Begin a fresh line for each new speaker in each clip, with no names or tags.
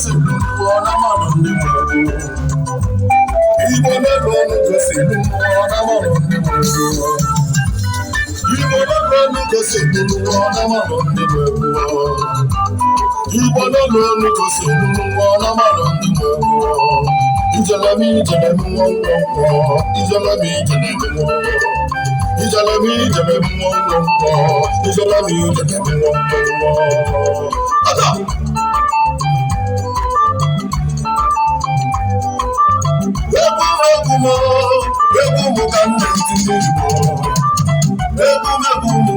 si lụọ na mmanụ ndị nwe egwu. Igbo n'elu ọnụ gosi lụọ na mmanụ ndị nwe egwu. Igbo n'elu ọnụ gosi lụọ na mmanụ ndị nwe egwu. Igbo n'elu ọnụ gosi lụọ na mmanụ ndị nwe egwu. Ijelem ijelem nwa nwa nwa, ijelem ijelem nwa nwa. Ijelem ijelem nwa nwa nwa, ijelem ijelem nwa nwa nwa. Ada! Egwu egwu m, egwu m ka m na-etinye Igbo. Egwu m egwu m,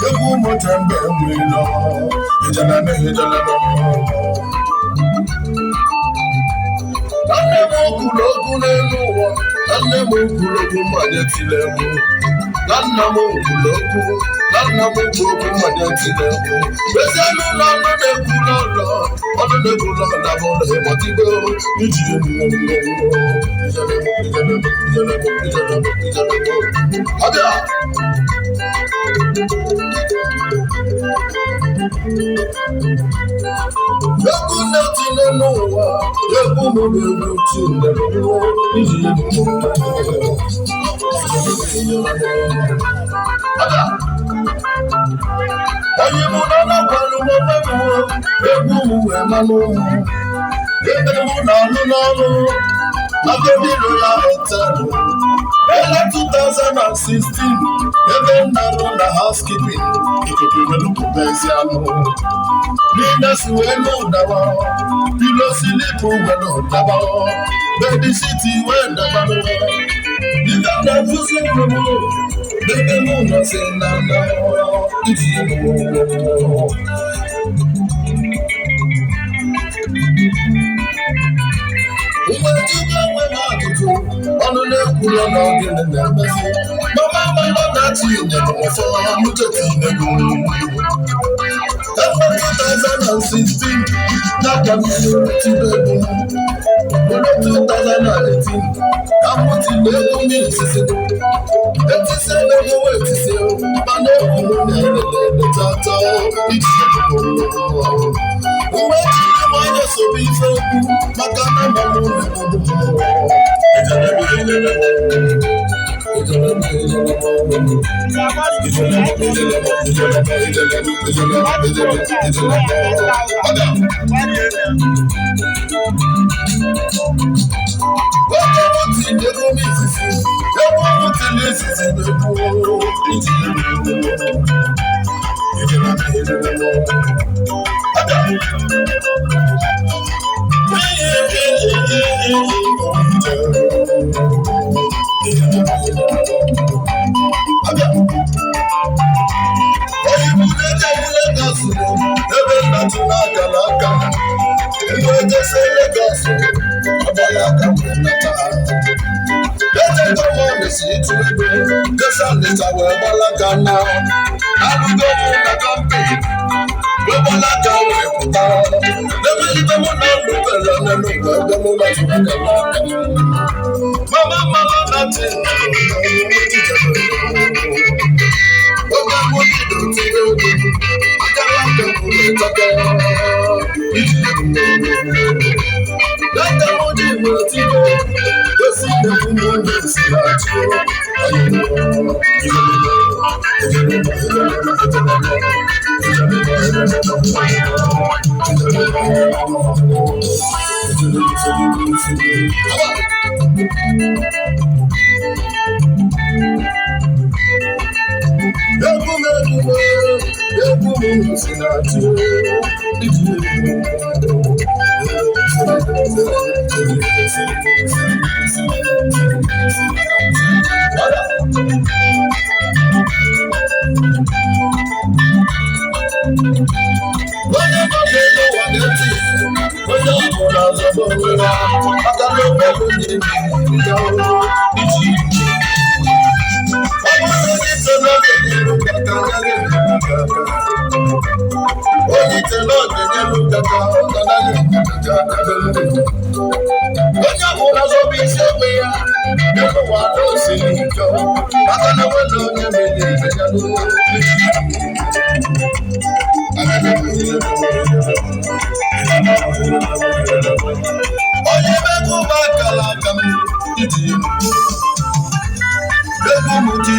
egwu m chembe nwere ijelem ijelem. Nne m kwuru okwu n'elu ụwa, na nne m kwuru okwu mmanya tiri egwu. Na nna m kwuru okwu, na nna m kwuru okwu mmanya tiri egwu. Ezianụ na ọnụ na-ekwu n'ụlọ, ọnụ na-ekwu n'ụlọ bụ na ịgbatigo iji egwu. Abịa! Egwu na-etinye n'ụwa, egwu m bụ egwu Chineke iji egwu. Abịa! Onye mụ na anakwanụ m onwe m, egwu m wee manụ ebe mụ na-alụ n'ọrụ na Golden Royal Hotel. Ele 2016, ebe m na-arụ na housekeeping, ikuku welụpụta ezi anụ niile si wee nụ ụdawa, pillow sleep wee ụdawa, bed sheet wee dabalụ. Ife na-efuzi onwe m ebe mụ nọzi na na iji egwu. Mgbe jide onwe m ajụjụ, ọnụ na-ekwuru na ogene na-emezi mama mama na-achị nyere m ụfọ mụchetinego. Ebe 2016 n'aka m tibe egwu m, ruo 2018 ka m tiri egwu m izizi. Etisi egwu etisi, mana egwu m na-elele tata iji egwu. Mgbe jiri nwayọ sobe ife okwu maka na nna m na-egbu mmụọ. Oge m tiri egwu m izizi, egwu m tiri izizi na-egwu iji ebe nna n'aka n'aka mgbe ejesi Legọs ọgbala aka wee nata echeta m ọnịsị ịtụ ego jesi Ọnịcha wee gbalaga na alụgo m na kọmpanị wee gbalaga wee pụta ebe ibe mụ na ndụ bere n'ụwa ebe mụ na tụ aka n'aka. Mama mama na ti oge mụ bido tibe egwu akara aka m na-etaka iji aka m ji wee tibe gosi egwu m na-esi na-achị. Egwu m egwu m egwu m si na-achị iji. Onye nọ n'elu ụwa na-eti, onye ọbụla zọba onwe ya maka na onwere onye ya iji. Ọ bụrụ na onye ite na ọ ga-enyere aka, ọ ga-enyere aka. Onye ite na ọ ga-enyere aka, ọ ga na-enyere aka. Onye ọbụla zọba isi onwe ya n'elu ụwa na o siri ike maka na nwere onye mere ibe ya n'obi. Onye megwu m akara aka m, itinye m egwu m dị.